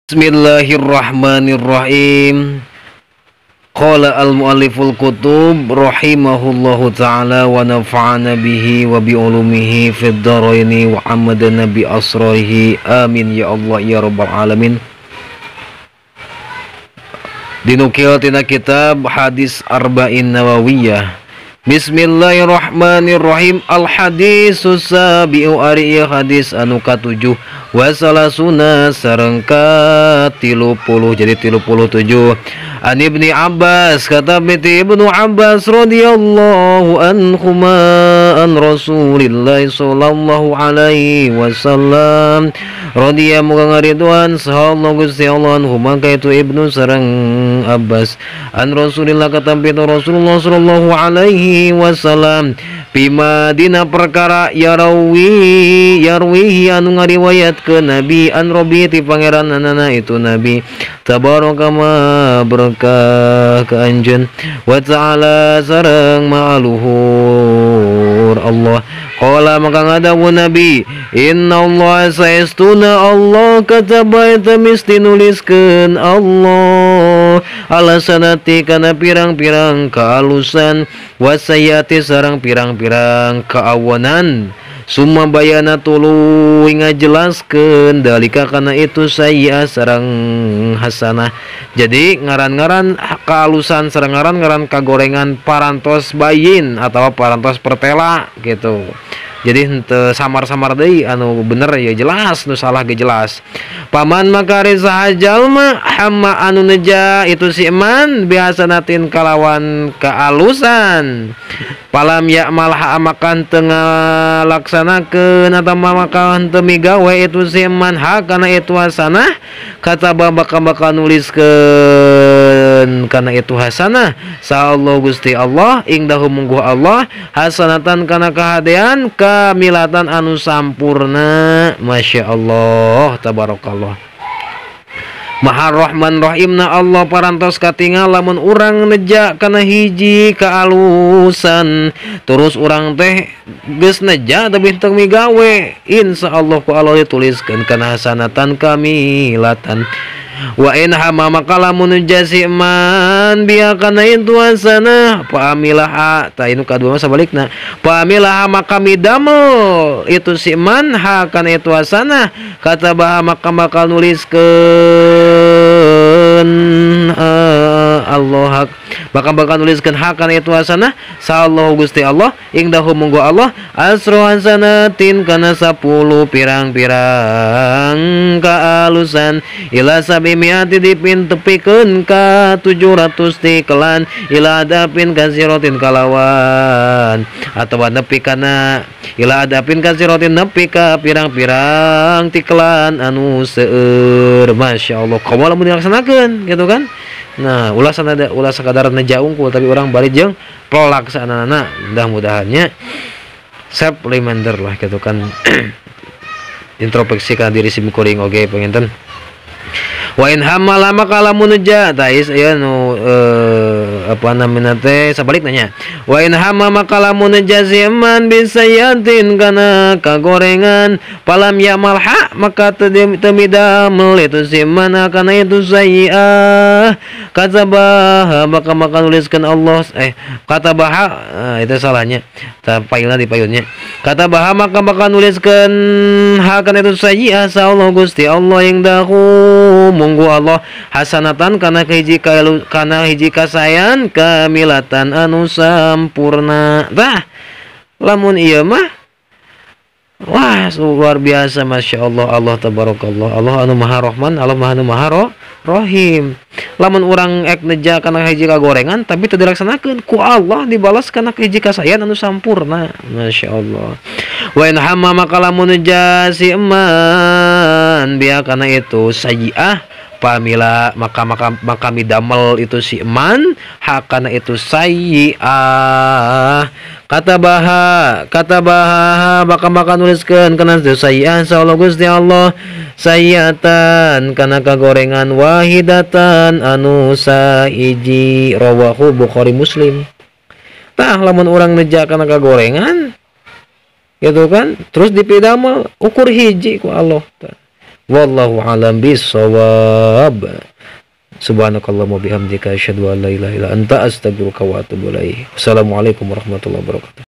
Bismillahirrahmanirrahim. Qala al-mualliful kutub rahimahullahu ta'ala wa nafa'ana bihi wa bi ulumihi fid dharaini wa amadana bi asrarihi amin ya Allah ya rabbal alamin. Dinukil tina kitab hadis Arba'in Nawawiyah. Bismillahirrahmanirrahim. Al hadisus sabi'u ari hadis anu katujuh wa salasuna sareng ka 30 jadi 37. An Ibni Abbas kata binti Ibnu Abbas radhiyallahu anhuma an Rasulillah sallallahu alaihi wasallam radhiya muga ngariduan saha Allah Gusti Allah anhuma ka itu Ibnu sareng Abbas an Rasulillah kata binti Rasulullah sallallahu alaihi wasallam bima dina perkara yarwi yarwihi anu ngariwayatkeun Nabi an Rabbi ti pangeran anana itu Nabi tabaraka ma berkah ka anjeun wa ta'ala sareng ma'aluhur Allah. Qala maka ngadawu Nabi inna Allah saestuna Allah kataba eta misti nuliskeun Allah ala sanati kana pirang-pirang kaalusan wasayati sareng pirang-pirang kaawanan summa bayana tuluy ngajelaskeun dalika kana itu sayyi'ah sareng hasanah. Jadi ngaran-ngaran kaalusan sareng ngaran-ngaran kagorengan parantos bayin atau parantos pertela gitu. Jadi henteu samar-samar deui, anu bener ya jelas, nu salah ge jelas. Paman maka saha jalma hamma anu neja itu si iman bihasanatin kalawan kaalusan. Palam ya'mal makan teu ngalaksanakeun atawa makan teu migawe itu si iman ha kana itu hasanah kata bakal nuliskeun kana itu hasanah sa Allah Gusti Allah ingdahu mungguh Allah hasanatan kana kahadean kamilatan anu sampurna. Masya Allah tabarakallah. Maha Rahman Rahimna Allah parantos katingal lamun urang neja kana hiji kaalusan terus urang teh geus neja tapi teu migawe insyaallah ku Allah dituliskeun kana hasanatan kamilatan. Wa in hama maka lamun jasiman biya kana itu hasanah fa amilaha ta inu kadua mah sabalikna fa amilaha maka midamel itu si man ha kana itu hasanah kata bah maka bakal nuliskeun Allah bakal bakal nuliskeun ha kana itu hasanah sa Allah Gusti Allah ingdahu munggu Allah asru hasanatin kana 10 pirang-pirang kaalusan ila sabimiati dipin tepikeun ka 700 tikelan ila adapin kasirotin kalawan atawa nepi kana ila adapin kasirotin nepi ka pirang-pirang tikelan anu seueur. Masya Allah komo lamun dilaksanakeun gitu kan. Nah ulah sanada ulah sakadar neja unggul tapi orang balik jeung pelaksanana mudah-mudahannya self reminder lah gitu kan. Introspeksi ka diri sim kuring oge panginten. Wa in hamala maka lamun neja tais ieu nu apa namina teh sabalik nanya. Wa in hama maka lamun neja zaman bisayatin kana kagorengan palam yamal ha maka teu midamel itu siman kana itu sayyi'ah katabaha maka maka nuliskeun Allah katabaha itu salahnya ta pailna di payunnya katabaha maka maka nuliskeun ha kana itu sayyi'ah sa Allah Gusti Allah yang dahu munggu Allah hasanatan kana hiji kana hiji kasayan kamilatan anu sampurna. Tah lamun ieu mah wah luar biasa Masya Allah. Allah tabarakallah Allah anu maha Rahman Allah maha anu maha Rahim. Lamun urang ek neja kana hiji kagorengan tapi teu dilaksanakeun ku Allah dibalas kana hiji kasayan anu sampurna. Masya Allah. Wa in hamma maka lamun neja si iman biya kana itu sayyi'ah Pamila maka maka maka midamel itu si man hakana itu sayyi'ah kata baha maka maka nuliskeun kana sayyi'ah insyaallah Gusti Allah sayyatan kana kagorengan wahidatan anu saiji rawahu Bukhari Muslim. Tah lamun urang neja kana kagorengan gitu kan terus dipidamel ukur hiji ku Allah. Wallahu alam bisawab. Subhanakallahumma bihamdika asyhadu an la ilaha illa anta astaghfiruka wa atubu ilaik. Wassalamualaikum warahmatullahi wabarakatuh.